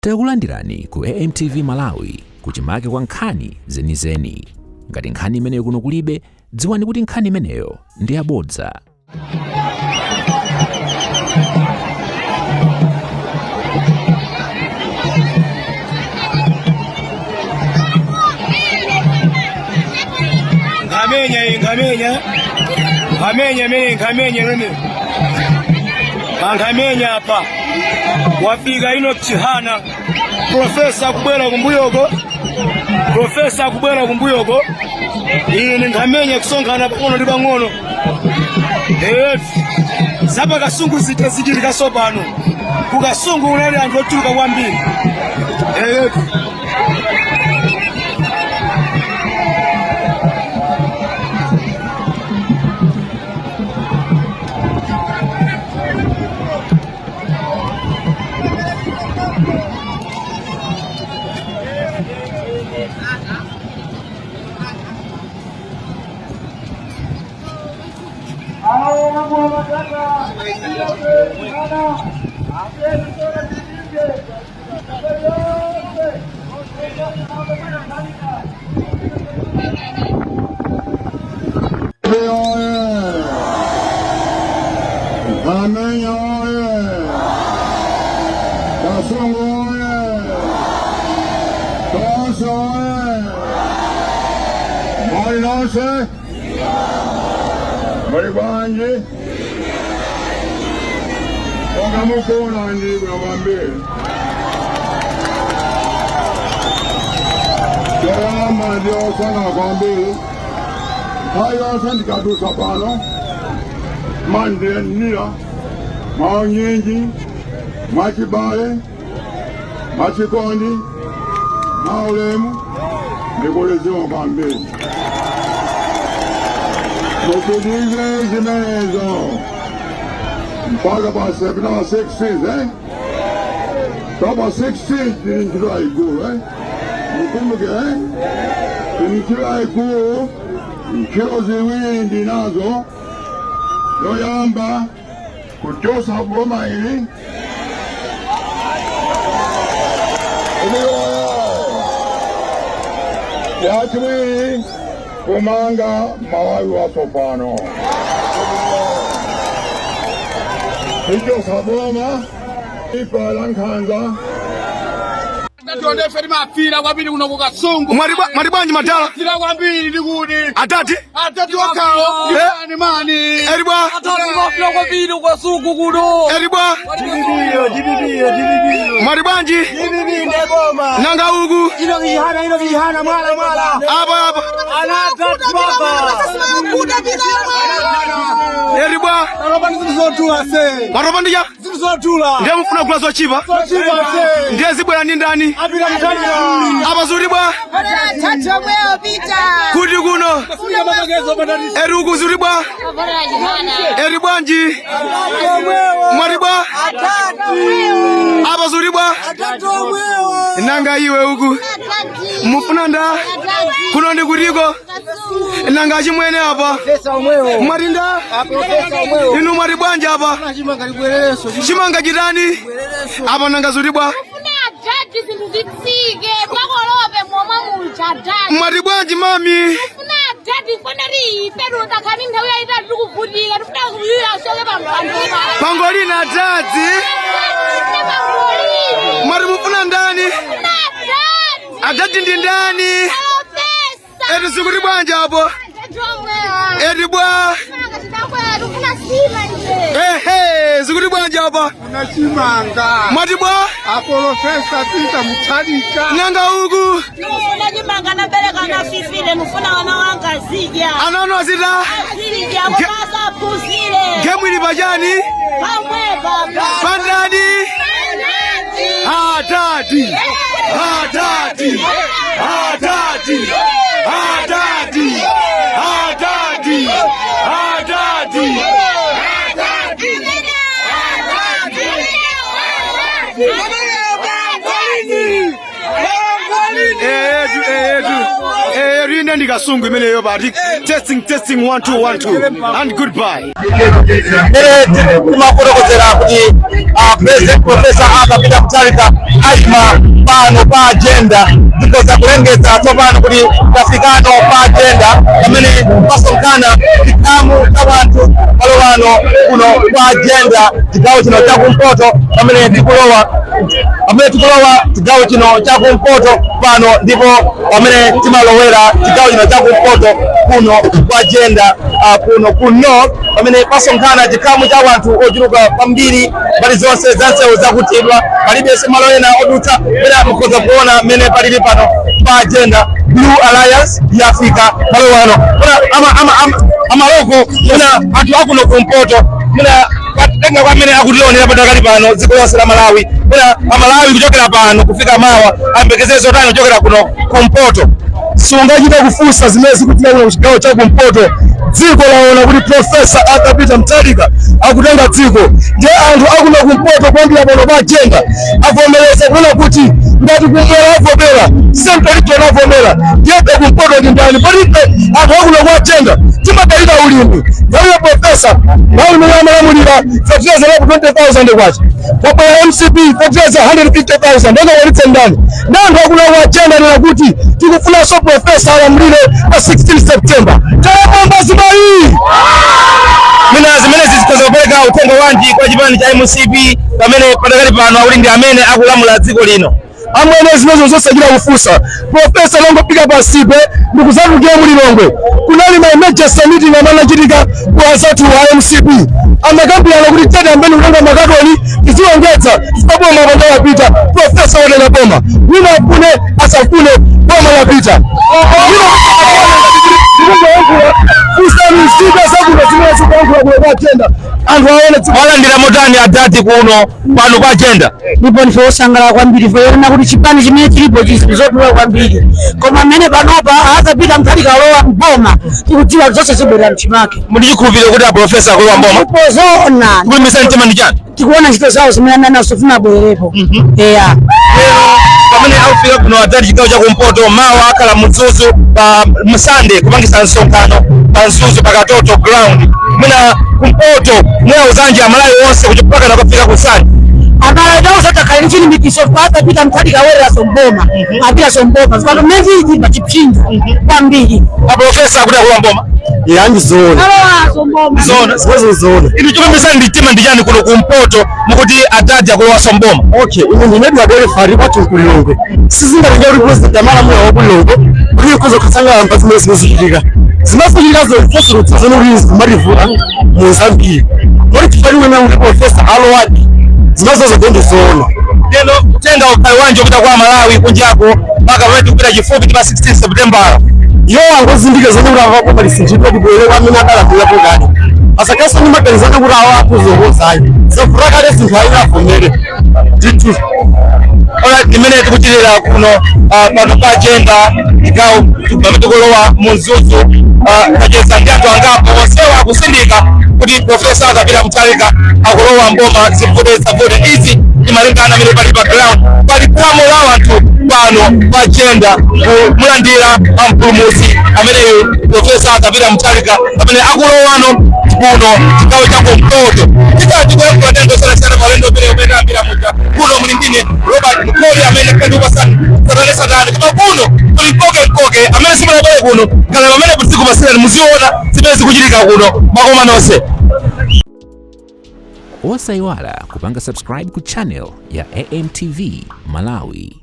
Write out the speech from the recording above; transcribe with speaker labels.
Speaker 1: Takulandirani ku AMTV Malawi kuchimake kwa nkhani zenizeni. Ngati nkhani imeneyo kuno kulibe, dziwani kuti nkhani imeneyo ndi yabodza.
Speaker 2: Nkamenya iyi nkamenya nkamenya imene nkamenya imene ankamenya apa wafika Enoch Chihana profesa akubwera kumbuyoko profesa akubwera kumbuyoko iyi ni nkhamenya kusonkhana pang'ono ndi pang'ono zapa Kasungu zita zichitika sopano ku Kasungu kunali anthu ochuluka kwambiri eyetu
Speaker 3: Amenya oye! Kasungu oye! Tonse oye! Muli nonse? Muli bwanji? Monga mukuona ndi bwino kwambiri. Choyamba ndi osangalala kwambiri. Nthawi yonse ndikadutsa pano mumandilandira mwaunyinji mwachibale mwachikondi mwaulemu ndikuliziwa kwambiri mupitirize zimenezo mpaka pa September 16 eh? Pa 16 tili ntchito yayikulu eh? Mukumbuke eh? Tili ntchito yayikulu ntchito ziwiri ndinazo yoyamba kuchotsa boma ili yachiwiri kumanga Malawi watsopano tichotsa boma ipa la nkhanza.
Speaker 4: Tionde ife timafira kwambiri kuno ku Kasungu.
Speaker 2: Mwati bwanji madala?
Speaker 4: Timafira kwambiri ndikuti.
Speaker 2: Atati?
Speaker 4: Atati okhawo.
Speaker 2: Eh?
Speaker 4: Mani mani.
Speaker 2: Eri bwa?
Speaker 4: Atati timafira kwambiri ku Kasungu kuno.
Speaker 2: Eri bwa? Mwati bwanji? Nanga uku?
Speaker 5: Ino kijana, ino kijana, mwala mwala.
Speaker 2: Apa apa.
Speaker 5: Anatati baba.
Speaker 2: Eri bwa?
Speaker 5: Tatopa ndi zinthu zodula se.
Speaker 2: Mwatopa ndi cha?
Speaker 5: Zinthu zodula.
Speaker 2: Ndiye mufuna kugula zochipa?
Speaker 5: Zochipa se.
Speaker 2: Ndiye zibwera ndi ndani?
Speaker 5: A Peter Mutharika.
Speaker 2: Apa zuri bwa? Kuti kuno? Eri uku zuri bwa? Eri bwanji? Mwati bwa? Apa zuri bwa? Nanga iwe uku? Mufuna nda? Kuno ndi kutiko? Nanga achimwene apa? Mwati nda? Inu mwati bwanji apa? Chimanga chitani? Apa nanga zuri bwa?
Speaker 6: Adadi zinthu zitsike pakolope momwe muja adadi.
Speaker 2: Mwati bwanji mami?
Speaker 6: Tifuna adadi funa ife takhani nthawi yayitali tikuvutika tifuna achoke pampando.
Speaker 2: Pangolini adadi.
Speaker 6: Pangolini.
Speaker 2: Mwati mufuna ndani?
Speaker 6: Tifuna adadi.
Speaker 2: Adadi ndi ndani?
Speaker 6: Profesa.
Speaker 2: Eti zikuti bwanji apo?
Speaker 6: Adadi omwewa.
Speaker 2: Eti bwa?
Speaker 6: Tifuna sima ife.
Speaker 2: Ehe, zikuti bwanji apa?
Speaker 3: Chimanga.
Speaker 2: Mwati bwa?
Speaker 3: Aprofesa Peter Mutharika.
Speaker 2: Nanga uku?
Speaker 7: Nufuna chimanga nabereka na fifile nufuna wana wanga azidya
Speaker 2: Ana anu azita?
Speaker 7: azidya koma asaphunzire
Speaker 2: Gemu ili pachani?
Speaker 7: pamwepa
Speaker 2: Pandani? Adadi! Adadi! Adadi! Adadi! Adadi! Adadi! Eyetu, eyetu, eyetu. Iyi ndiye ndikasungu imeneyo pati testing testing 1 2 1 2 and goodbye.
Speaker 8: Mmene timafotokozera kuti President Professor Arthur Peter Mutharika ayima pano pa agenda, tikhoza kulengeza tsopano kuti tafikano pa agenda pamene pasonkhana chikhamu cha wanthu palo pano kuno kwa agenda, chigawo chino chakumpoto, pamene tikulowa chigawo chino chakumpoto pano, ndipo pamene timalowera chigawo chino chakumpoto kuno kwa agenda, kuno ku north, pamene pasonkhana chikhamu cha wanthu ochuluka kwambiri. Mbali zonse za nsewu zakutidwa, palibenso malo ena odutsa. Pena mukhoza kuona mmene palili pano pa agenda. Blue Alliance yafika malo ano. Kuna amaloko kuna anthu akuno kumpoto, kuna tenga kwamene akutionera patakali pano dziko lonse la Malawi, kuna Amalawi kuchokera pano kufika mawa ayembekezere zotani kuchokera kuno kumpoto?
Speaker 5: Sungachita kufunsa zimene zikuchitika kuno kuchigawo cha kumpoto. Dziko laona kuti Professor Arthur Peter Mutharika akutenga dziko, ndiye anthu akuno kumpoto kuyambira pano pa agenda avomereza kunena kuti ngati kumwera avomera, Central Region avomera, ndiyebe kumpoto ndi ndani? Palibe. Anthu akuno kwa agenda timadalira ulimi. Nthawi ya professor, nthawi imene amalamulira, fertilizer lapo 20,000 kwacha. Kwabwera MCP, fertilizer 150,000. Angakwanitse ndani? Ndi anthu akuno kwa agenda nena kuti tikufunanso professor alamulire pa 16 September. Tayapamba zimayi.
Speaker 8: Mina zimenezi zikhoza kupereka uthenga wanji kwa chipani cha MCP pamene patakali pano akuti ndi amene akulamula dziko lino?
Speaker 5: Amwene, zimenezo zosachita kufunsa. Professor longopika pansipe ndikuzatulukira mulilongwe, kunali ma emergency meeting amene anachitika ku anzathu wa MCP, amakambirana kuti tete ambeni kutenga makatoni tizilongedza chifukwa boma panda lapita. Professor watenga boma, wina afune asafune, boma lapita. Fusani zika zakuno zimene zikuyankhula kuno kwa agenda, anthu aone.
Speaker 8: Walandira motani adati kuno pano kwa agenda?
Speaker 9: Ndipo ndife osangalala kwambiri foyona kuti chipani chimene chilipo chizodula kwambiri, koma mmene panopa azapita Mutharika alowa mboma, tikudziwa zonse zibwerera mchimake.
Speaker 8: Muli chikhulupiriro kuti a professor akulowa mboma?
Speaker 9: Ndipo zoona.
Speaker 8: Kulimbitsa mtima ndi chani?
Speaker 9: Tikuona ntchito zawo zimene ananaso, funa abwererepo, eya.
Speaker 8: Lero pamene akufika kuno adzati chigawo chakumpoto, mawa akhala mzuzu pa Musande kupangisa msonkhano pa Mzuzu pa Katoto Ground. Mwina kumpoto muyauzanji Amalawi onse kuchipaka nakafika kusani?
Speaker 9: Amalawi takhala ndi chilimbikitso, azapita Mutharika awereraso mboma, apitaso mboma zipano mmene zili pa chipsinjo kwambiri.
Speaker 8: A professor akuti akulowa mboma.
Speaker 5: Ya, ndizoona.
Speaker 9: Alowaso mboma.
Speaker 8: Zoona.
Speaker 5: Zimenezo zoona.
Speaker 8: Inu chikumbisani ndi mtima ndi chani kuno kumpoto mukuti adadi akulowaso mboma?
Speaker 5: Okay, ine ndine Adwale Fari kwathu kulilongwe. Sizingatenga kuti president amalamula wa kulilongwe kuti ikhoza kusangalala zimene zimazichitika, zimazichitika zofosolotsa zone kuti zimativula mu zambiri moti tifaniwe na kuti professor alowadi, zimazozo ndi zoona.
Speaker 8: Lero kutenga ukhali wanje kupita kwa Malawi kunjako mpaka pamene tikupita chifupi ndi pa 16 September?
Speaker 5: Iwo angozindika zone kuti avapo lisinthidwe, libwere kwamene adalamulirapo kale, asakaso ndi maganizano kuti awo akuzokozayo zavuta kale zinthu ayi avomere ndithu.
Speaker 8: Alright, imene tikuchitira kuno pano pa agenda, chigawo pamene tikulowa mu Mzuzu, tacheza ndi anthu angapo, onsewa akusindika kuti Professor Arthur Mutharika akulowa mboma, zivute zisavute. Izi ndi malingana amene pali pa ground. Pali khamu la anthu pano pa agenda kumulandira ampulumutsi ameneyu, Professor Arthur Mutharika, amene akulowano kuno chigawo cha kumpoto. Tikati kuyankhula tendo osiyanasiyana maulendo umene umene ambira muja kuno, muli ndine Robert Mukoli amene kandi upasani satane satane, koma kuno kuli mkoke mkoke. Amene simunabwere kuno kana pamene tizikupasirani, muziona zimene zikuchitika kuno. Makoma nonse.
Speaker 1: Osayiwala kupanga subscribe ku channel ya AMTV Malawi.